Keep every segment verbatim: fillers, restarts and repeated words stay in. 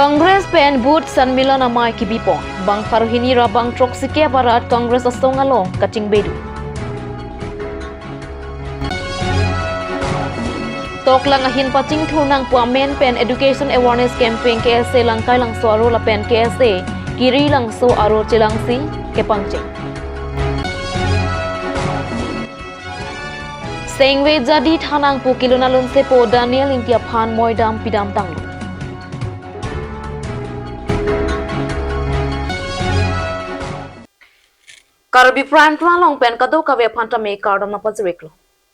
Congress pen Booth Sanmilan amei kebi pon. Bang pharo hini ra bang throksi kep arat Congress asong along kachingbe do. Toklang ahin pachingthur nangpo amen pen Education Awareness Campaign K S A Langkai Langso aro lapen K S A Kiri Langso aro chelangsi kepangcheng. Sengve jadi thanangpo kelun alun sepo Daniel Ingti aphan moidam pidam tanglo. Karbi Prime Time along pen kadokave aphan tame kardom nangpajiriklo.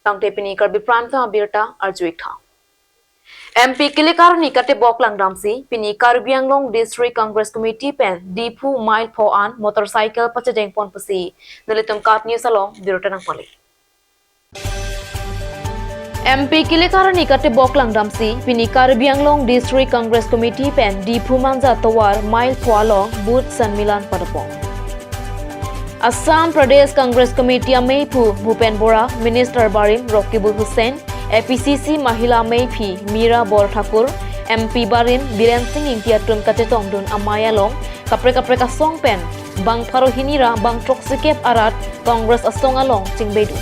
Tangte pini Karbi Prime Time abirta arju-ik tha. M P kilik arni katebok langdamsi, pini Karbi Anglong District Congress Committee pen Diphu mile pho an motorcycle pachejeng pon pusi nelitum KAT News along birta nangpale. M P kilik arni katebok langdamsi, pini Karbi Anglong District Congress Committee pen Diphu Manja tovar mile pho along Booth Sanmilan padopon. Assam Pradesh Congress Committee ameiphu Bhupen Bora, Minister barim Rakibul Hussain, A P C C Mahila ameiphi Meera Borthakur, M P barim Biren Singh Ingti atum kachetongdun amei along kaprek kaprek asong pen bang pharo hini ra bang throksi kep arat Congress asong along chingbe do.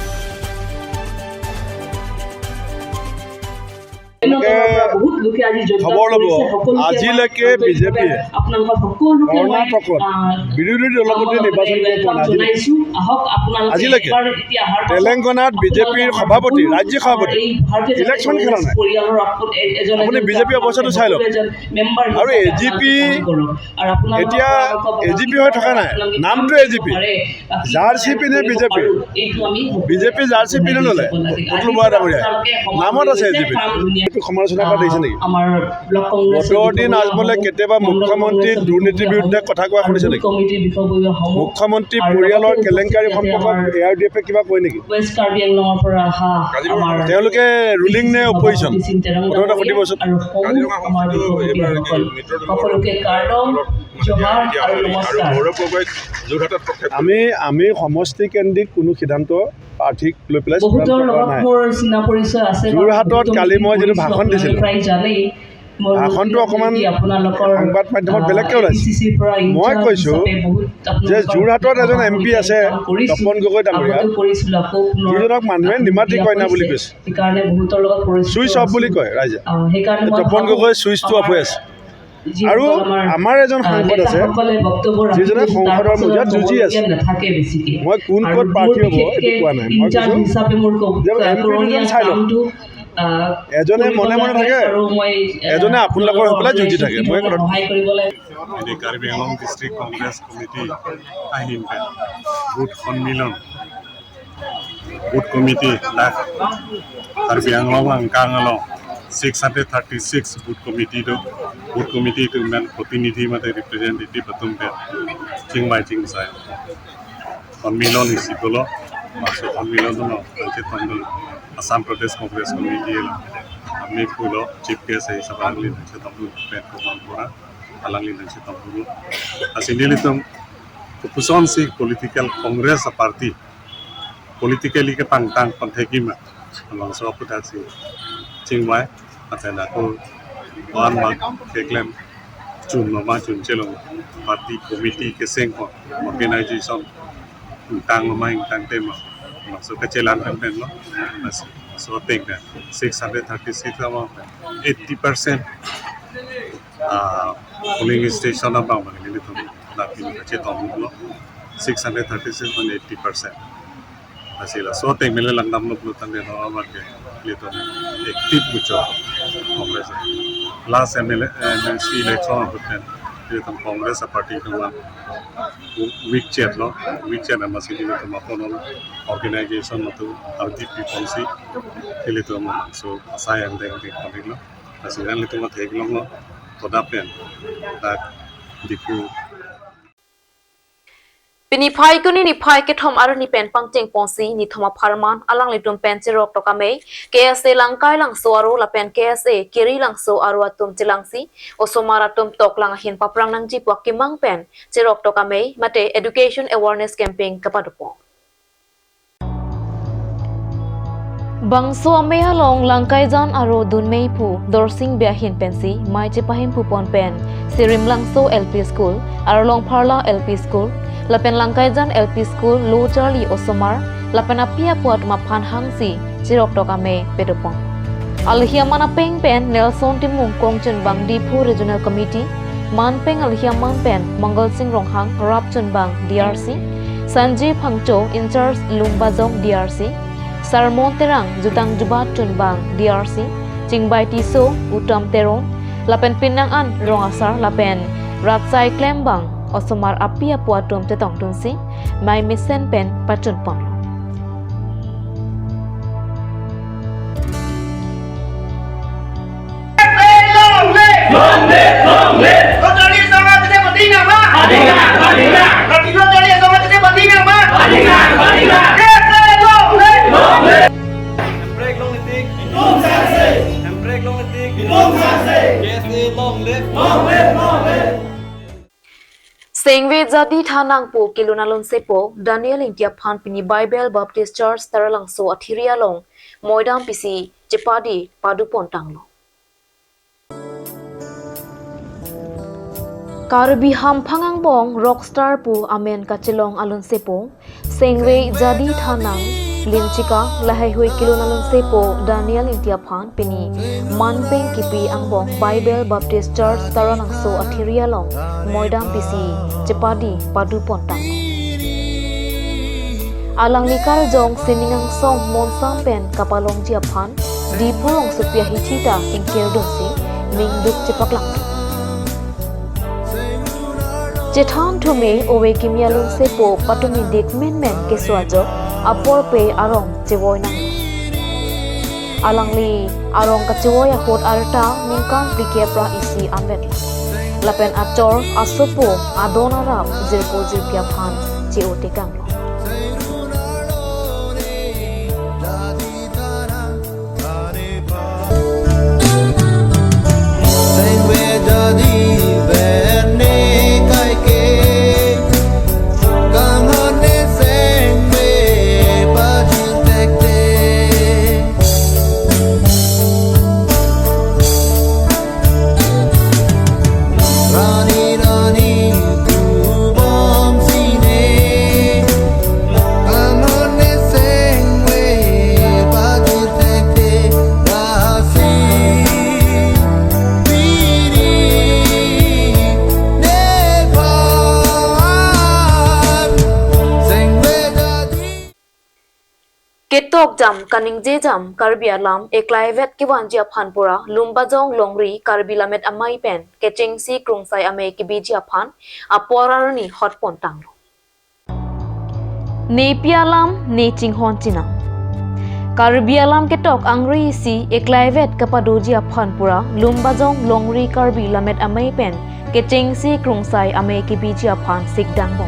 এনেকে বহুত লোকে আজি যোগদান খবৰ ল'ব। কৰিছে, সকলোকে আজিলৈকে মই বিজেপিয়ে আপোনালোকৰ সকলোকে মই, কৰ্ণাটকত আহ, বিৰোধী দলৰ মতে নিৰ্বাচন কৰিব পৰা নাই। জনাইছো। আহক আপোনালোকে আজিলৈকে এবাৰ এতিয়া হাৰ্ট তেলেংগানাত বিজেপিৰ সভাপতি, ৰাজ্যিক সভাপতি, এই ভাৰতীয় জনতা ইলেকশ্যন খেলা নাই। কংগ্ৰেছ পৰিয়ালৰ আপু-, এ-, এজন আপুনি এজন বিজেপি অৱস্থাটো চাই লওক। মেম্বাৰ আৰু হিচাপে এ জি পি আপোনালোকে জইন কৰক। আৰু আপোনালোকৰ এতিয়া পৰামৰ্শ এ জি পি হৈ থকা নাই, নামটো এ জি পি। জাৰ্চি পিন্ধে বিজেপি। বিজেপি জাৰ্চি পিন্ধি ললে অতুল বৰা ডাঙৰীয়াই। নামত আছে এ জি পি। এইটো সমালোচনা কৰা দেখিছে নেকি? আমাৰ ব্লক কংগ্ৰেছৰ বতৰ দিন আজমলে কেতিয়াবা মুখ্যমন্ত্ৰী দুৰ্নীতিৰ বিৰুদ্ধে কথা কোৱা শুনিছে নেকি? কমিটিৰ বিষয়ববীয়াসমূহ মুখ্যমন্ত্ৰী আৰু পৰিয়ালৰ লগতে কেলেংকাৰী উপস্থিত ইয়াতে সম্পৰ্কত আমাৰ এ আৰ ডি এফে কিবা কয় নেকি? ৱেষ্ট কাৰ্বি আংলঙৰ পৰা অহা আমাৰ তেওঁলোকে ৰুলিং নে অপজিশ্যন? প্ৰথমতে সুধিবচোন। আৰু সমূহ আমাৰ বিষয়ববীয়াসকল সকলোকে কাৰ্ডম, জোহাৰ আৰু নমস্কাৰ। আমি, আমি সমষ্টিকেন্দ্ৰিক কোনো সিদ্ধান্ত প্ৰাৰ্থীক লৈ পেলাই বহুতৰ চূড়ান্ত কৰা লগত নাই। মোৰ চিনা পৰিচয় আছে, যোৰহাটত বহুতো কালি মই যিটো মিটিং ভাষণ কৰিছো, দিছিলো, আপোনালোকে প্ৰায় জানেই। মই ভাষণটো অকণমান যদি আপোনালোকৰ, সংবাদ মাধ্যমত বেলেগকৈ ওলাইছে। আহ, এ পি চি চিৰ পৰা মই ইনচাৰ্জ কৈছো হিচাপে বহুত যে আপোনালোকৰ যোৰহাটত এজন এম পি আছে, কাম কৰিছো। তপন গগৈ ডাঙৰীয়া, আগতেও কৰিছিলো, আকৌ পুনৰ যিজনক মানুহে নিমাতী কইনা বুলি কৈছে। সেইকাৰণে বহুতৰ লগত পৰিচিত ছুইচ অফ বুলি আছো। কয় ৰাইজে। আহ, সেইকাৰণে এই মই তপন ভাবো গগৈ ছুইচটো অফ হৈ আছে। যিসকল আৰু আমাৰ, আমাৰ এজন আহ, সাংসদ আছে, নেতাসকলে বক্তব্য যিজনে ৰাখিব, তাৰ সংসদৰ পাছত মজিয়াত যুঁজি আছে। ক'বলগীয়া নাথাকে বেছিকে। মই কোন আৰু ক'ত মোৰ প্ৰাৰ্থী হ'ব, এইটো বিশেষকে কোৱা নাই। মই ইনচাৰ্জ কৈছো হিচাপে মোৰ ক-, যে এম পি দুজন পুৰণীয়া চাই লওক। কামটো, আহ, এজনে কৰিব মনে মনে লাগে থাকে, আৰু মই, আহ, এজনে আপোনালোকৰ হৈ পেলাই যুঁজি থাকে। মই সহায় কৰিব লাগে। Ini Karbi Anglong District Congress Committee ahin pen Booth Sanmilan, Booth Committee dak Karbi Anglong angkang along six hundred thirty-six Booth Committee do, Booth Committee do men protinidhi mate representative atum pen chingvai chingsai Sanmilan isi pulo, maksud Sanmilan do no, nangchetongdun Assam Pradesh Congress Committee lo, ameiphu lo chief guest hisape alangli nangchetongdun pen komang pura alangli nangchetongdun. Lasi nelitum kopusonsi political Congress a party politically kepangtang pon thekji ma, labangso aputhaksi chingvai, lapen ako wan ma keklem chun ma ma chun chelong party committee keseng pon organization ingtang ma ma ingtangte ma, labangso kachelang pen pen lo. Lasi so ateng ke six hundred thirty-six ma eighty percent ah, polling station abang abang nelitum lapen kachetonglo, six hundred thirty-six point eighty percent. Lasi laso ateng mele langdamlo pulo tangte no abang ke nelitum active muchot Congress. Last M L A, M L C election ahut pen nelitum Congress a party atum weak chet lo, weak chet amatsi nelitum apon organization atum R D P ponsi nelitum labangso asai angdeng deng ponlo. Lasi nanglitum theklonglo, to dak pen dak Diphu. Pini Phaikuni niphai kethom arni pen pangcheng ponsi nithom apharman alanglitum pen cheroktok amei K S A Langkai Langso aro lapen K S A Kiri Langso aro atum chelangsi osomar atum toklang ahin paprang nangji pu akemang pen cheroktok amei mate education awareness campaign kapadopon. Bangso amei along Langkaijan aro dunmei aphu Dorsing Bey ahin pensi mei chepahemphu pon pen Sirimlangso L P School, Arlong Pharla L P School, lapen Langkaijan L P School lo charli osomar lapen api apo atum aphan hangsi cheroktok amei pado pon. Alohi aman apeng pen Nelson Timung kongchunbang Diphu Regional Committee, manpeng alohi aman pen Mangal Sing Ronghang rapchunbang D R C, Sanjay Phangcho in charge Lumbajong D R C, Sarmon Terang jutang jubat chunbang D R C, Chingbai Tisso, Utam Teron, lapen penang an rong asar lapen rat asai klembang osomar api apo atum chetongdunsi mei mesen pen pachun ponlo. Long live! Long live! Long live! Lo charli osomar tete banding nangma! Banding nang! Banding nang! Lo charli osomar tete banding nangma! Banding nang! Banding nang! Yes, long live! Long live! Hemprek long live tik. Hemprek long live tik. K S A long live. Long live! Long live! Sengve jadi thanang pu kelun alunsepo Daniel Ingti aphan pini Bible Baptist Church Taralangso athiri along moidam pisi chepadi pado pon tanglo. Karbi hamphang angbong rockstar pu amen kachelong alunsepo Sengve jadi thanang linchika lahaihui kelun alunsepo Daniel Ingti aphan pini manpeng kipi angbong Bible Baptist Church Taralangso athiri along moidam pisi chepadi pado pon tang. Alangli karjong sining angsong monsam pen kapalongji aphan Diphu rongsopi ahithi ta ingkirdunsi mingduk chepaklang. Chethan thume ove kimi alunsepo patumi dik menmen keso ajok apor pe arong chevoi nang. Alangli arong kachevoi ahut arta ningkan phlikep ra isi anvet. Lapen achor asopo adon arap jirpo jirpi aphan che-o tekanglo. Ketok jam, kaningje jam, Karbi alam eklaivet kevanji aphan pura Lumbajong Longri Karbi Lammet Amei pen kechengsi krungsai amei kebiji aphan apor arni hot pon tanglo. Nepi alam ne chinghon chinam. Karbi alam ketok angri isi eklaivet kapadoji aphan pura Lumbajong Longri Karbi Lammet Amei pen kechengsi krungsai amei kebiji aphan sikdang bom.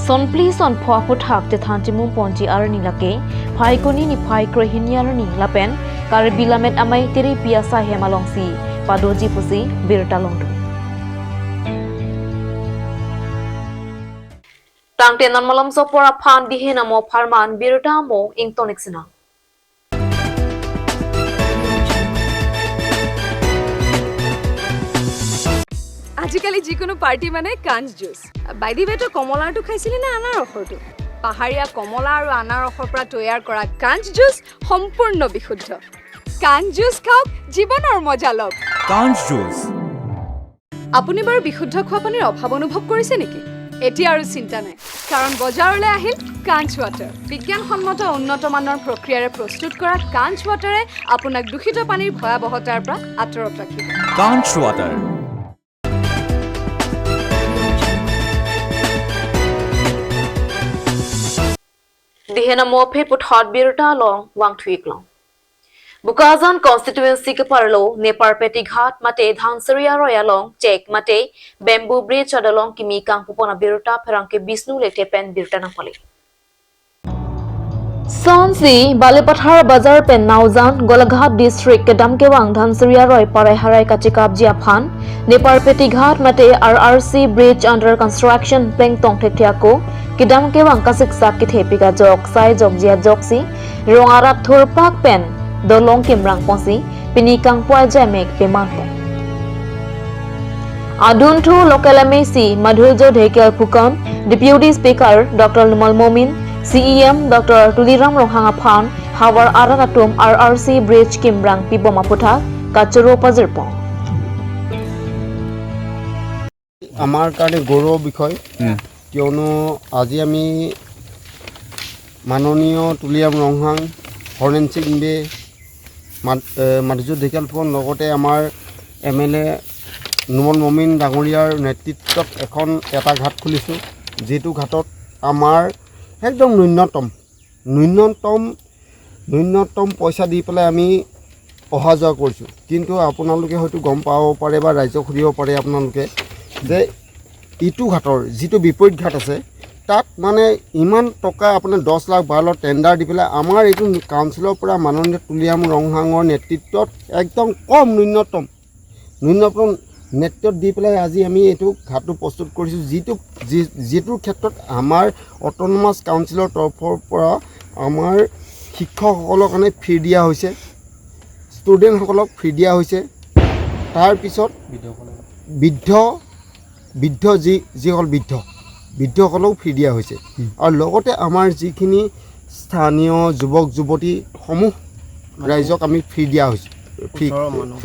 Sonphli sonpho aphuthak chethan chimum ponji arni lake Phaikuni niphai krehini arni lapen Karbi Lammet Amei tiripi asai hem alongsi padoji pusi birta longdun. Tangte non malomso apor aphan dihen amo apharman birta amo ingtonik sinang. আজিকালি যিকোনো পাৰ্টি মানে কাঞ্চ juice. By the ৱে, তই কমলাৰটো খাইছিলি নে আনাৰসৰটো? পাহাৰীয়া কমলা আৰু আনাৰসৰ পৰা তৈয়াৰ কৰা কাঞ্চ জুচ সম্পূৰ্ণ বিশুদ্ধ। কাঞ্চ জুচ খাওক, জীৱনৰ মজা লওক। কাঞ্চ জুচ। আপুনি বাৰু বিশুদ্ধ খোৱা পানীৰ অভাৱ অনুভৱ কৰিছে নেকি? এতিয়া আৰু চিন্তা নাই, কাৰণ বজাৰলৈ আহিল কাঞ্চ ৱাটাৰ। বিজ্ঞানসন্মত উন্নত মানৰ প্ৰক্ৰিয়াৰে প্ৰস্তুত কৰা কাঞ্চ ৱাটাৰে আপোনাক দূষিত পানীৰ ভয়াৱহতাৰ পৰা আঁতৰত ৰাখিব। কাঞ্চ water. Dihen amo aphi puthot birta along vangthu-ik long. Bokajan constituency keparlo Nepar Petighat mate Dhansiri aroi along chek mate bamboo bridge adolong kimi kangpupon abirta pherangke Bishnu Lekthe pen birta nangpale. Sonsi Balipathar Bazar pen Naujan, Golaghat District kedam kevang Dhansiri aroi parai harai kachekapji aphan Nepar Petighat mate R R C bridge under construction plengtong thekthe ako kedam kevang kasiksak kethe pik ajok sai jokji ajoksi Rong arat thurpak pen dolong kimrang ponsi pini kangpu ajaimek pemanpon. Adunthu local M A C Madhurjo Dhekial Phukan, Deputy Speaker Doctor Numal Momin, C E M Doctor Tuliram Ronghang aphan havar arat atum R R C bridge kimrang pibom aputhak kachoro pajirpon. আমাৰ কাৰণে গৌৰৱৰ বিষয়। উম। কিয়নো আজি আমি মাননীয় তুলিৰাম ৰংহাং, হৰেণ সিং বে, মাধ- এ, মাধুৰ্য ঢেকীয়াল ফুকন, লগতে আমাৰ এম এল এ নুমল মমিন ডাঙৰীয়াৰ নেতৃত্বত এখন এটা ঘাট খুলিছোঁ, যিটো ঘাটত আমাৰ একদম ন্যূনতম ন্যূনতম ন্যূনতম পইচা দি পেলাই আমি অহা যোৱা কৰিছোঁ। কিন্তু আপোনালোকে হয়তো গম পাব পাৰে বা ৰাইজক সুধিব পাৰে আপোনালোকে যে ইটো ঘাটৰ যিটো বিপৰীত ঘাট আছে, তাত মানে ইমান টকা আপোনাৰ দহ লাখ বাৰ লাখ টেণ্ডাৰ দি পেলাই আমাৰ এইটো কাউন্সিলৰ পৰা মাননীয় তুলিৰাম ৰংহাঙৰ নেতৃত্বত একদম কম ন্যূনতম ন্যূনতম নেতৃত্বত দি পেলাই আজি আমি এইটো ঘাটটো প্ৰস্তুত কৰিছোঁ। যিটো যি যিটোৰ ক্ষেত্ৰত আমাৰ অট'নমাছ কাউন্সিলৰ তৰফৰ পৰা আমাৰ শিক্ষকসকলৰ কাৰণে ফ্ৰী দিয়া হৈছে, ষ্টুডেণ্টসকলক ফ্ৰী দিয়া হৈছে। তাৰপিছত বৃদ্ধ বৃদ্ধ যি যিসকল বৃদ্ধ বৃদ্ধসকলকো ফ্ৰী দিয়া হৈছে। আৰু লগতে আমাৰ যিখিনি স্থানীয় যুৱক যুৱতীসমূহ ৰাইজক আমি ফ্ৰী দিয়া হৈছে। ফ্ৰী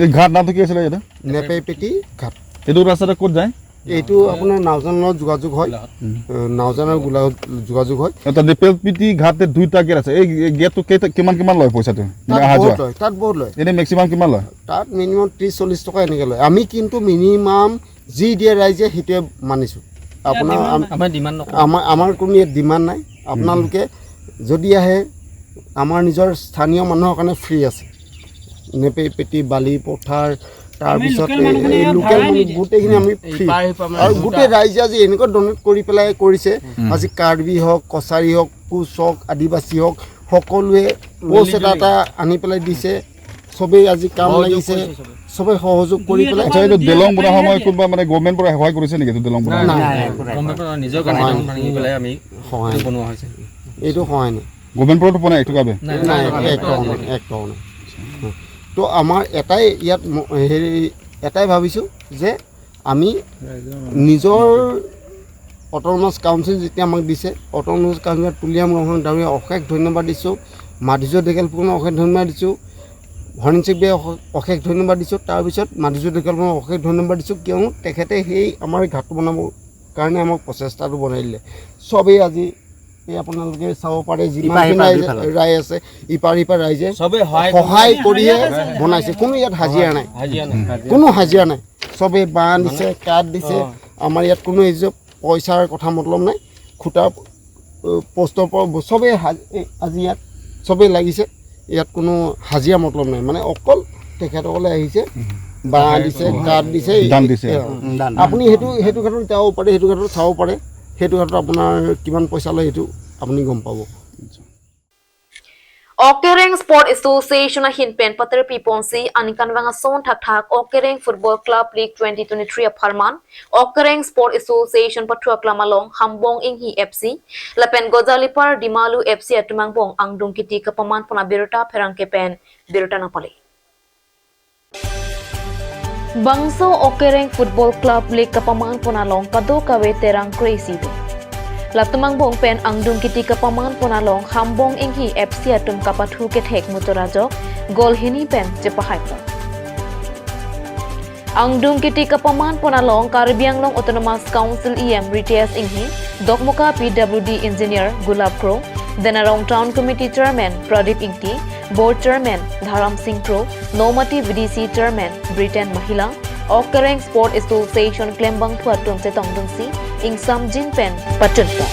এই ঘাট নামটো কি আছিলে ইয়াতে? নেপেপেটি ঘাট। এইটো ৰাস্তাতে ক'ত যায়? এইটো আপোনাৰ নাওজানৰ লগত যোগাযোগ হয়। উম। এ, নাওজানৰ গোলা যোগাযোগ হয়। এটা নেপেলপিটি ঘাটে দুইটা গেট আছে। এই এই গেটটো কেইটা কিমান কিমান লয় পইচাটো? মানে তাত অহা বহুত যোৱা? লয়, তাত বহুত লয়। এনে মেক্সিমাম কিমান লয়? তাত মিনিমাম ত্ৰিছ চল্লিছ টকা এনেকৈ লয়। আমি কিন্তু মিনিমাম যি দিয়ে ৰাইজে সেইটোৱে মানিছোঁ। আপোনাৰ আম- আমাৰ ডিমাণ্ড নকৰোঁ। আমাৰ আমাৰ কোনো ইয়াত ডিমাণ্ড নাই। আপোনালোকে যদি আহে, আমাৰ নিজৰ স্থানীয় মানুহৰ কাৰণে ফ্ৰী আছে। নেপেপেটি, বালি পথাৰ, তাৰপিছত লোকেল মানুহখিনি এই ইয়াত লোকেল ভাড়া মানুহ নিদিয়ে। গোটেইখিনি আমি ফ্ৰী। ইপাৰ সিপাৰ মানে আৰু দুটা। গোটেই ৰাইজে আজি এনেকুৱা ডনেট কৰি পেলাই কৰিছে। আজি কাৰ্বি হওক, কছাৰী হওক, কোচ হওক, আদিবাসী হওক, সকলোৱে প'ষ্ট এটা এটা আনি পেলাই দিছে। চবেই আজি কাম সহযোগ লাগিছে, কৰিছে চবে। চবেই সহযোগ কৰি পেলাই। আচ্ছা, এইটো দলং বনোৱা সময় কোনোবা মানে গভৰ্ণমেণ্ট পৰা সহায় কৰিছে নেকি এইটো দলং বনোৱা? নাই, নাই, নাই, একো নাই। গভৰ্ণমেণ্টৰ পৰা নিজৰ কাৰণে সহায় ভাঙি পেলাই আমি সহায় এইটো বনোৱা হৈছে। এইটো সহায় নাই। গভৰ্ণমেণ্টৰ পৰা নাই এইটো কাবে? নাই, নাই, নাই, এক টকা নাই, এক টকা নাই। তো আমাৰ এটাই ইয়াত ম- হেৰি এটাই ভাবিছোঁ যে আমি নিজৰ অট'নমাছ কাউন্সিল যেতিয়া আমাক দিছে, অট'নমাছ কাউন্সিলত তুলিৰাম ৰংহাং ডাঙৰীয়া অশেষ ধন্যবাদ দিছোঁ, মাধুৰ্য ঢেকীয়াল ফুকনক অশেষ ধন্যবাদ দিছোঁ, হৰেণ সিং বে অশেষ অশেষ ধন্যবাদ দিছোঁ। তাৰপিছত মাধুৰ্য ঢেকীয়াল ফুকনক অশেষ ধন্যবাদ দিছোঁ, কিয়নো তেখেতে সেই আমাৰ ঘাটটো বনাবৰ কাৰণে আমাক প্ৰচেষ্টাটো বনাই দিলে। চবেই আজি এই আপোনালোকে চাব পাৰে, যিমানখিনি ইপাৰ সিপাৰ ৰাইজ- দুইফালে। ৰাইজ আছে, ইপাৰ সিপাৰ ৰাইজে চবেই সহায় সহায় কৰি কৰিহে বনাইছে। কোনো ইয়াত হাজিৰা নাই, হাজিৰা নাই। কোনো হাজিৰা নাই। চবেই বাঁহ দিছে, কাঠ দিছে। অ। আমাৰ ইয়াত কোনো এই যে পইচাৰ কথা মতলব নাই। খুঁটা, অ, পোষ্টৰ পৰা ব- চবেই হাজ- এই আজি ইয়াত চবেই লাগিছে। ইয়াত কোনো হাজিৰা মতলব নাই, মানে অকল তেখেতসকলে আহিছে, বাঁহ দিছে, কাঠ দিছে। দান দিছে। অ। দান। আপুনি সেইটো সেইটো ক্ষেত্ৰত যাব পাৰে, সেইটো ক্ষেত্ৰত চাব পাৰে, সেইটো ক্ষেত্ৰত আপোনাৰ কিমান পইচা লয় সেইটো আপুনি গম পাব। Okereng Sport Association ahin pen paterpi ponsi aningkanvang ason thakthak Okereng Football Club League twenty twenty-three apharman Okereng Sport Association pathu aklam along Hambong Inghi F C lapen Gojalipar Dimalu F C atum angbong angdung kiti kapaman pon abirta pherangke pen birta nangpale. Bangso Okereng Football Club League kapaman pon along kadokave terang kre-isi do. Latum angbong pen angdung kiti kapaman pon along Hambong Inghi F C atum kapathu kethek muchot ajok gol hini pen chepahai pon. Angdung kiti kapaman pon along Karbi Anglong Autonomous Council E M Ritesh Inghi, Dokmoka P W D Engineer Gulab Kro, Denarong Town Committee Chairman Pradip Ingti, Board Chairman Dharam Singh Kro, Nomati V D C Chairman Britain Mahila, Okereng Sport Association klembangphu atum chetongdunsi ingsamjin pen pachunpon.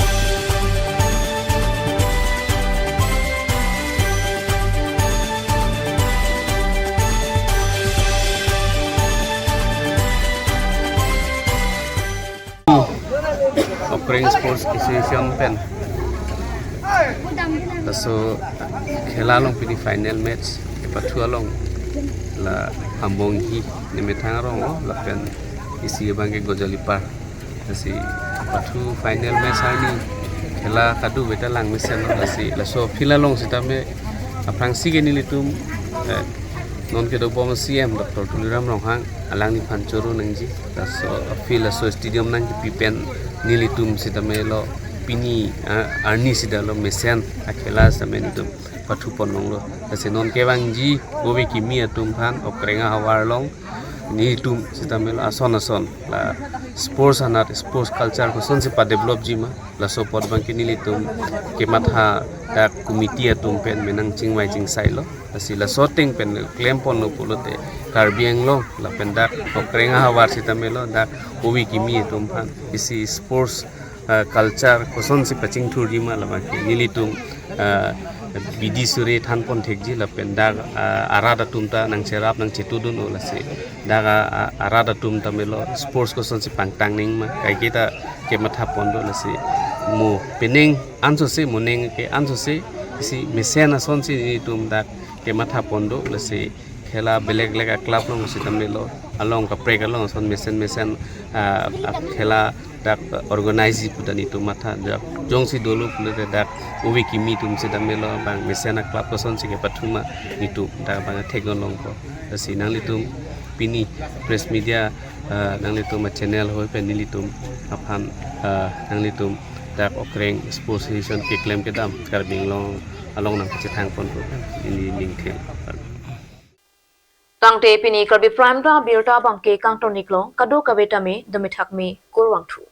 Okereng Sports Association pen. Laso khela along pini final match kepathu along la Hambong Inghi nemethang arong lapen isi abang ke Gojalipar. Lasi pathu final match arni khela kadokave ta langmesen lo, lasi laso field along sitame Aphrangsi ke nelitum, eh, non kedobom C M Doctor Tuliram Ronghang alangli aphan choro nangji. Laso field, laso stadium nangkipi pen nelitum sitame lo pini, ah, arni sita lo mesen akhela sitame nelitum pathupon longlo. Lasi non kevangji ove kimi atum aphan okreng ahavar along nelitum sitame lo ason ason la sports anat, sports culture kosonsi padevelopji ma, laso apot abangke nelitum kematha dak committee atum pen menang chingvai chingsailo. Lasi laso ateng pen klemponlo pulote Karbi Anglong lapen dak okreng ahavar sitame lo dak ove kimi atum aphan isi sports, ah, culture kosonsi pachingthurji ma, labangke nelitum, ah, bidi suri thanpon thekji lapen dak, ah, arat atum ta nangcherap nangchetudun-o. Lasi dak a, a, arat atum tame lo sports kosonsi pangtang nangma, kaike ta kemathapon do. Lasi mo penang ansose, mo nang ke ansose, si mesen asonsi nelitum dak kemathapon do. Lasi khela belek belek a-club along sitame lo, along kaprek along ason mesen mesen, ah, ah, khela dak organize pu ta nelitum matha, dak jongsi dolo pulote dak ove kimi atum sitame lo bang mesen a-club kosonsi kepathu ma nelitum dak bang thekdun longpo. Lasi nanglitum pini press media, ah, nanglitum a-channel ahoi pen nelitum aphan, ah, nanglitum dak okreng sports association keklem kedam Karbi Anglong along nangkachethangponpo pu neli ningthel. Tangte pini Karbi Prime Time abirta abangke kangton-iklo, kadokave tame damethak me kurvangthu.